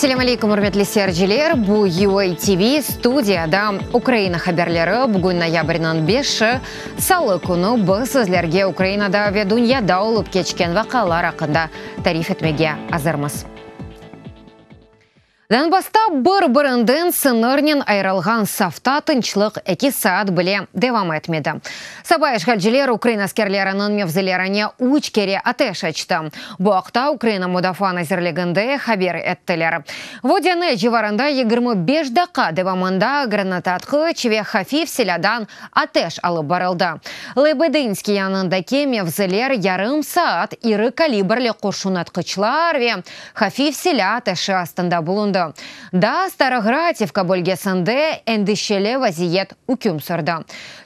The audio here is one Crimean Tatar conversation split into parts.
Selâm aleykum, ürmetli seyirciler! Bu UA TV, studiyada Ukraina haberleri. Bugün noyabrniñ beşi, salı künü biz sizlerge Ukrainada ve dünyada olıp keçken vaqialar aqqında tarif etmege azırmız. Donbassta bir-birinden sıñırnen ayırılğan safta tınçlıq eki saat bile devam etmedi. Saba işğalciler ukrain askerleriniñ mevzilerine üç kere ateş açtı. Bu aqta Ukraina Mudafaa nazirliginde haber ettiler. Vodâne civarında 25 daqqa devamında granataatqıç ve hafif silâdan ateş alıp barıldı. Lebedinskiy yanındaki mevziler yarım saat iri kalibrli qurşunatqıçlar ve Hafif silâ ateşi astında bulundı. Daa Staroğrativka bölgesinde endişeli vaziyet üküm sürdi.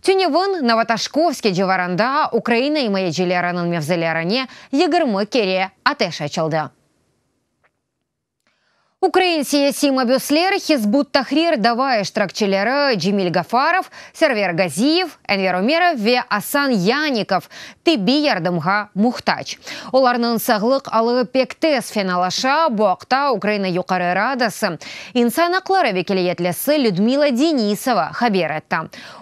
Tünevin Novotoşkovske civarında Ukraina imayecileriniñ mevzilerine 20 kere ateş açıldı. Ukrain siyasiy mabüsler, Hizb ut-Tahrir dava iştirakçileri Cemil Gafarov, Server Gaziyev, Enver Ömerov ve Asan Yanikov tibbiy yardımğa muhtac. Olarnıñ sağlıq alı pek tez fenalaşa, bu aqta Ukraina Yuqarı Radası insan aqları vekiliyetlisi Lüdmila Denisova haber etti.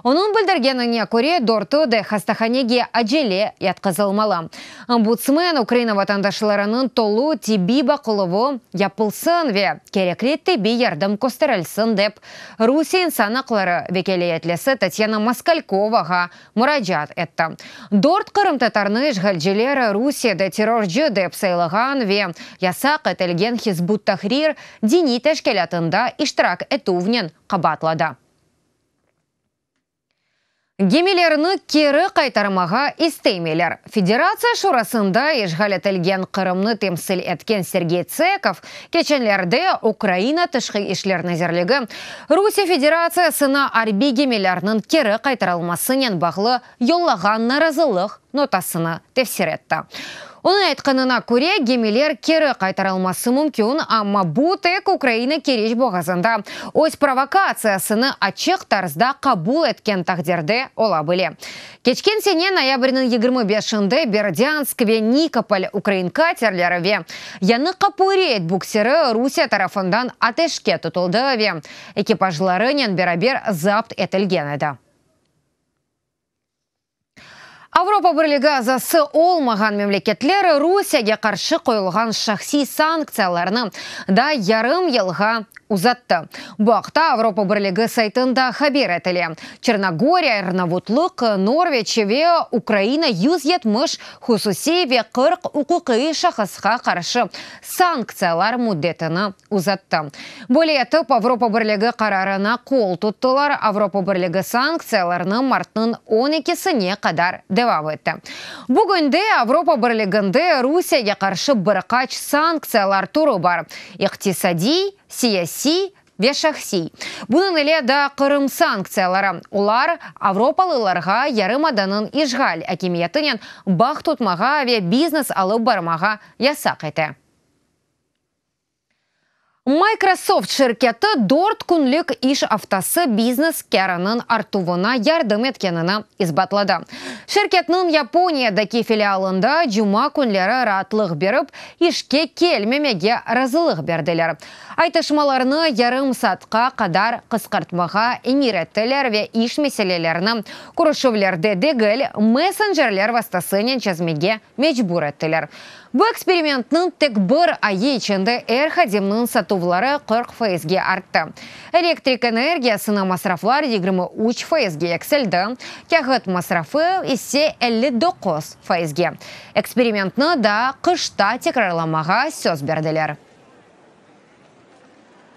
Onıñ bildirgenine köre, dörtü de hastahanege acele yatqızılmalı. Ombudsmen Ukraina vatandaşlarınıñ tolu tibbiy baqıluvı yapılsın ve kerekli tibbiy yardım kösterilsin dep Rusiye insan aqları vekâletlisi Tatyana Moskalkovağa muracaat etti. Dört qırımtatarnı işğalciler Rusiyede terrorcı dep sayılğan ve yasaq etilgen Hizb ut-Tahrir diniy teşkilâtında iştirak etüvnen qabaatladı. Gemilerni keri qaytarmağa istemeyler. Federatsiya Şurasında işğal etilgen Qırımnı temsil etken Sergey Tsekov keçenlerde Ukraina Tışqı işler nazirligi Rusiye Federatsiyasına arbiy gemilerniñ keri qaytarılmasınen bağlı yollağan narazılıq notasını tefsir etti. Onıñ aytqanına köre, gemiler keri qaytarılması mümkün, amma bu tek Ukraina Keriç boğazında öz provokatsiyasını açıq tarzda qabul etken taqdirde ola bile. Keçken sene noyabrniñ 25-inde Berdânsk ve Nikopol ukrain katerleri ve Yañı Qapu reyd buksiri Rusiye tarafından ateşke tutuldı ve ekipajlarınen beraber zapt etilgen edi. Avropa Birligi azası olmağan memleketler Rusiyege qarşı qoyulğan şahsiy sanktsiyalarnı daa yarım yılğa uzattı. Bu aqta Avropa Birligi saytında haber etile. Çernogoriya, Arnavutlıq, Norveç ve Ukraina 170 hususiy ve 40 uquqiy şahısqa qarşı sanktsiyalar müddetini uzattı. Böyle etip, Avropa Birligi qararına qol tuttılar, Avropa Birligi sanktsiyalarnı martnıñ on ekisine qadar devam etti. Bugünde Avropa Birliginde Rusiyege qarşı bir qaç sanktsiyalar türü bar, iqtisadiy, siyasiy ve şahsiy. Bunıñ ile daa Qırım sanktsiyaları, olar avropalılarğa yarımadanıñ işğal akimiyetinen bağ tutmağa ve biznes alıp barmağa yasaq ete. Microsoft şirketi dört künlük iş aftası biznes kârınıñ artuvına yardım etkenini isbatladı. Şirketniñ Yaponiyadaki filialında cuma künleri raatlıq berip, işke kelmemege razılıq berdiler. Aytışmalarnı yarım saatqa qadar qısqartmağa emir ettiler ve iş meselelerini körüşüvlerde degil, messencerler vastasınen çezmege mecbur ettiler. Bu eksperimentniñ tek bir ayı içinde er hadimniñ satuvları 40 faizge arttı. Elektrik energiyasına masraflar 23 faizge eksildi, kâğıt masrafı ise 59 faizge. Eksperimentni daa qışta tekrarlamağa söz berdiler.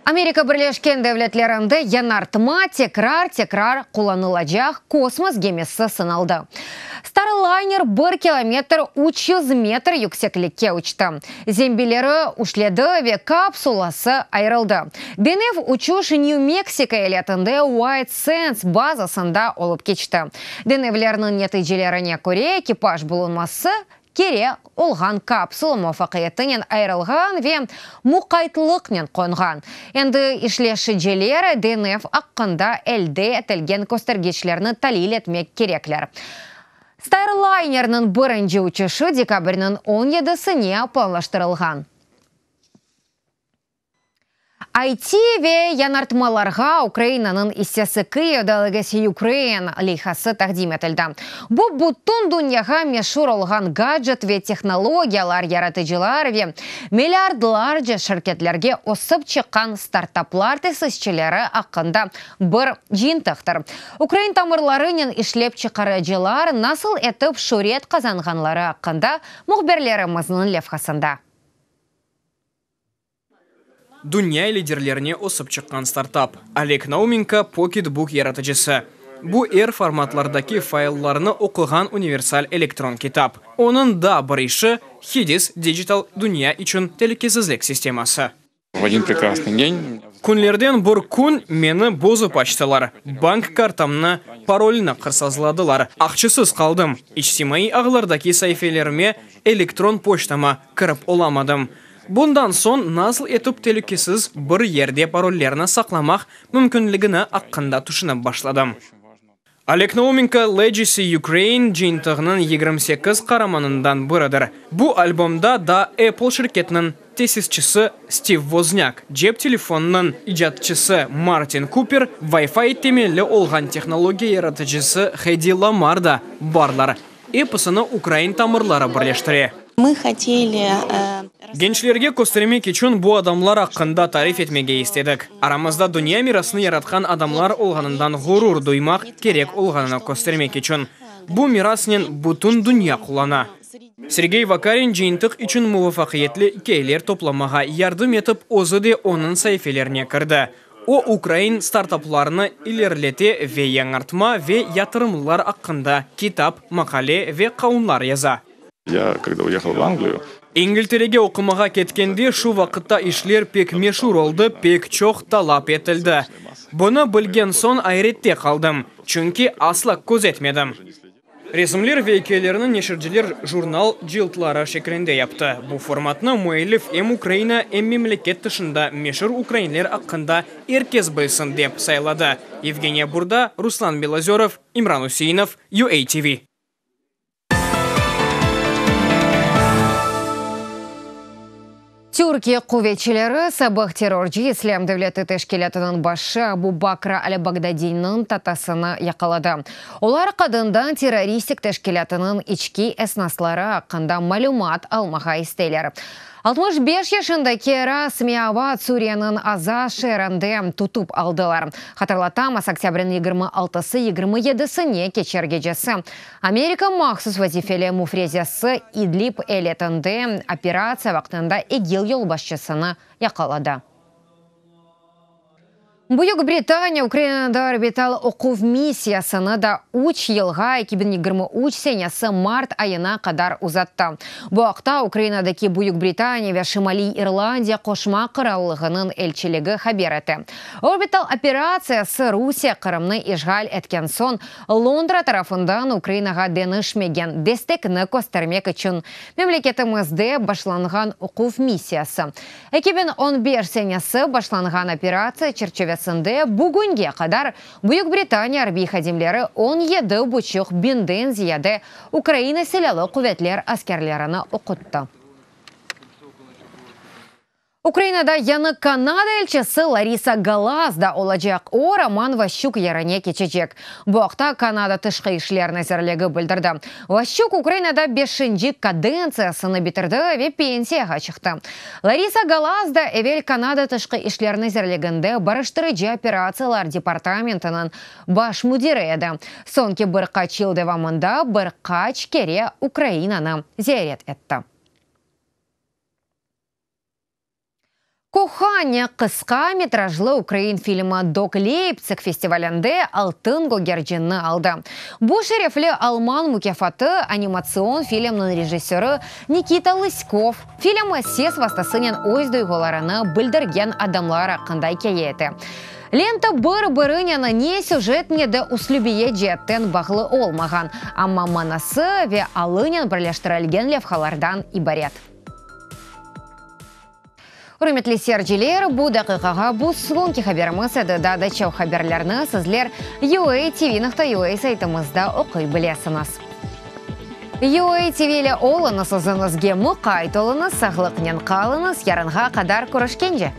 Amerika Birleşken Devletlerinde yañartma tekrar-tekrar qullanılacaq kosmos gemisi sınaldı. Starliner bir kilometr 300 metr yükseklikke uçtı, zembilleri üşledi ve kapsulası ayırıldı. Denev uçuş Nyu-Meksika eyaletinde Uayt Sends bazasında olıp keçti. Denevlerniñ neticelerine köre, ekipaj bulunması kerek olğan kapsula muvafaqiyetinen ayırılğan ve muqaytlıqnen qonğan. Endi işleşiciler denev aqqında elde etilgen köstergiçlerni talil etmek kerekler. Starlinerniñ birinci uçuşı dekabrniñ on yedisine planlaştırılğan. IT ve yañartmalarğa Ukrainanıñ issesi Kıyivde Legacy Ukraine leyhası taqdim etildi. Bu, bütün dünyağa meşur olğan gadjet ve tehnologiyalar yaratıcılar ve milliardlarca şirketlerge ösip çıqqan startaplar tesisçileri aqqında bir cıyıntıqtır. Ukrain tamırlarınen işlep çıqarıcılar nasıl etip şüret qazanğanları aqqında mühbirlerimizniñ levhasında. Dünya liderlerine ösip çıqqan startap. Oleg Naumenko, PocketBook yaratıcısı. Bu, er formatlardaki fayllarnı oquğan universal elektron kitap. Onıñ daa bir işi, Hidis dijital dünya içün telükesizlik sisteması. V odin prekrasnıy den. Künlerden bir kün meni bozıp açtılar, bank kartamnı, parolni qırsazladılar, aqçasız qaldım, içtimaiy ağlardaki saifelerime, elektron poçtama kirip olamadım. Bundan soñ nasıl etip telükesiz bir yerde parollerni saqlamaq mümkünligini aqqında tüşünip başladım. Oleg Naumenko Legacy Ukraine cıyıntığınıñ 28 qaramanından biridir. Bu albomda daa Apple şirketiniñ tesisçisi Stiv Voznâk, cep telefonınıñ icatçısı Martin Kuper, Wi-Fi temelli olğan tehnologiya yaratıcısı Hedi Lamar da barlar. Episini ukrain tamırları birleştire. Mı hoteli. Gençlerge köstermek içün bu adamlar aqqında tarif etmege istedik. Aramızda dünya mirasını yaratqan adamlar olğanından ğurur duymaq kerek olğanını köstermek içün. Bu mirasnen bütün dünya qullana. Sergey Vakarin cıyıntıq içün muvafaqiyetli ikâyeler toplamağa yardım etip, özü de onıñ saifelerine kirdi. O, ukrain startaplarını ilerilete ve yañartma ve yatırımlar aqqında kitap, maqale ve qaunlar yaza. Ya kogda uyehal v Angliyu. İngilterege oqumağa ketkende, şu vaqıtta işler pek meşur oldı, pek çoq talap etildi. Bunı bilgen soñ ayrette qaldım, çünki asla közetmedim. Resimler ve ikâyelerni neşirciler jurnal cıltları şeklinde yaptı. Bu formatnı müellif em Ukraina, em memleket tışında meşur ukrainler aqqında er kes bilsin dep sayladı. Yevgeniya Burda, Ruslan Belozörov, İmran Üseinov, UATV. Türkiye quvetçileri sabıq terrorcı İslâm devleti teşkilâtınıñ başı Abu Bakr al-Bagdadiniñ tatasını yaqaladı. Olar qadından terroristik teşkilâtınıñ içki esnasları aqqında malümat almağa isteyler. 65 yaşındaki Rasmi Avad Suriyeniñ Azaz şeerinde tutıp aldılar. Hatırlatamız, oktâbrniñ 26-sı 27-sine keçer gecesi Amerika mahsus vazifeli müfrezesi İdlib eyaletinde operatsiya vaqtında İGİL yolbaşçısını yaqaladı. Büyük Britaniya Ukrainada orbital oquv missiyasını da üç yılğa, 2023 senesi mart ayına qadar uzattı. Bu aqta Ukrainadaki Büyük Britaniya ve Şimaliy İrlandiya Qoşma Qırallığınıñ elçiligi haber ete. Orbital operatsiyası Rusiye Qırımnı işğal etken soñ Londra tarafından Ukrainağa deñişmegen destekni köstermek içün memleketimizde başlanğan oquv missiyası, 2015 senesi başlanğan operatsiya çerçivesinde bugünge qadar Büyük Britaniya arbiy hadimleri on yedi buçuq biñden ziyade Ukraina Silâlı quvetler askerlerini oquttı. Ukrainada yañı Kanada elçisi Larisa Galaz da olacaq, o, Roman Vaşçuk yerine keçecek. Bu aqta Kanada Tışqı işler nazirligi bildirdi. Vaşçuk Ukrainada beşinci kadentsiyasını bitirdi ve pensiyağa çıqtı. Larisa Galaz da evel Kanada Tışqı işler nazirliginde Barıştırıcı operatsiyalar departamentiniñ baş müdiri edi. Soñki bir qaç yıl devamında bir qaç kere Ukrainanı ziyaret etti. Kohanâ qısqa metrajlı ukrain filmi Dok Leyptsig festivalinde Altın gögercinni aldı. Bu şerefli alman mukâfatı animatsion filmniñ rejissörı Nikita Lıskov filmi ses vastasınen öz duyğularını bildirgen adamlar aqqında ikâye ete. Lenta bir-birinen ne süjet, ne de üslübiyet ceetten bağlı olmağan, amma manası ve alınen birleştirilgen levhalardan ibaret. Ürmetli seyirciler, bu daqiqağa bu soñki haberimiz edi. Daa da çoq haberlerni sizler UATV.UA saytımızda oquy bilesiñiz. UATV ile oluñız, özüñizge muqayt oluñız, sağlıqnen qalıñız, yarınğa qadar körüşkence!